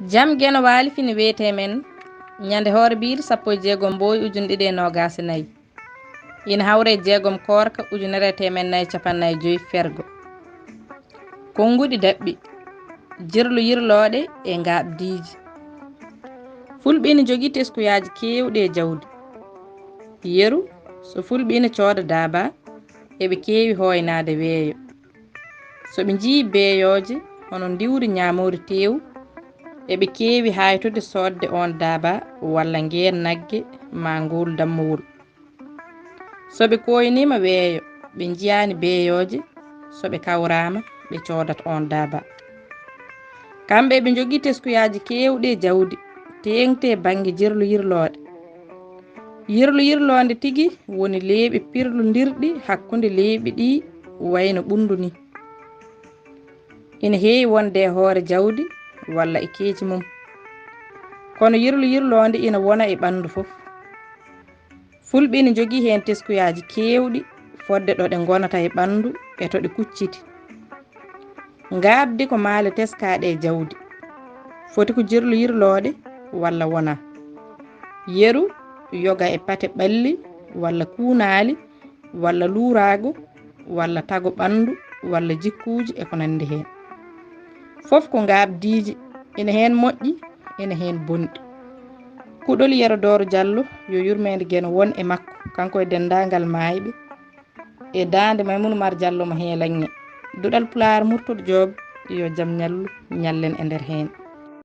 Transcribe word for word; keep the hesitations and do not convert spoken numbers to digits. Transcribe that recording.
Jam Geno Waali fini wiyetee men ñande hoore biir sappo e jeegom mbooy ujunɗe ɗiɗi e noogaas e nayi. Ina hawre e jeegom koorka ujunere e teemed nayi cappanɗe nayi joy fergo. Konnguɗi daɓɓi, jirlu yirlooɗe e ngaaɓdiiji. Fulɓe ina njogii teskuyaaji keewɗi e jawdi. Yeru, so fulɓe ina cooda daaba, eɓe keewi hooynaade weeyo. So ɓe njiyii beeyooje hono ndiwri ñaamoori teewu, eɓe keewi haaytude soodde oon daaba walla ngeen nagge maa ngool dammowol. So ɓe kooyniima weeyo, ɓe njiyaani beeyooje, so ɓe kawraama, ɓe coodat oon daaba. Kamɓe eɓe njogii teskuyaaji keewɗi e jawdi, teeŋti e bannge jirlu yirlooɗe. Yirlu yirloonde tigi woni leeɓi pirlondirɗi hakkunde leeɓi ɗii, wayno ɓunndu nii. Ina heewi wonde e hoore jawdi walla e keeci mum. Kono yirlu yirloonde ina wona e ɓanndu fof. Fulɓe ina njogii heen teskuyaaji keewɗi fodde ɗo ɗe ngonata e ɓanndu e to ɗe kucciti. Ngaaɓdi ko maale teskaaɗe e jawdi. Foti ko jirlu yirlooɗe walla wonaa. Yeru, yoga e pate ɓalli walla kuunaali walla luuraagu walla tago ɓanndu walla jikkuuji e ko nanndi heen. Fof ko ngaaɓdiiji, ina heen moƴƴi, ina heen bonɗi. Kuɗol Yero Dooro Jallo, yo yurmeende Geno won e makko, kanko e denndaangal maayɓe, e daande Maymuuna Umar Jallo mo Heelaŋŋe. Duɗal Pulaar Murtuɗo Joob, yo jam ñallu, ñallen e nder heen.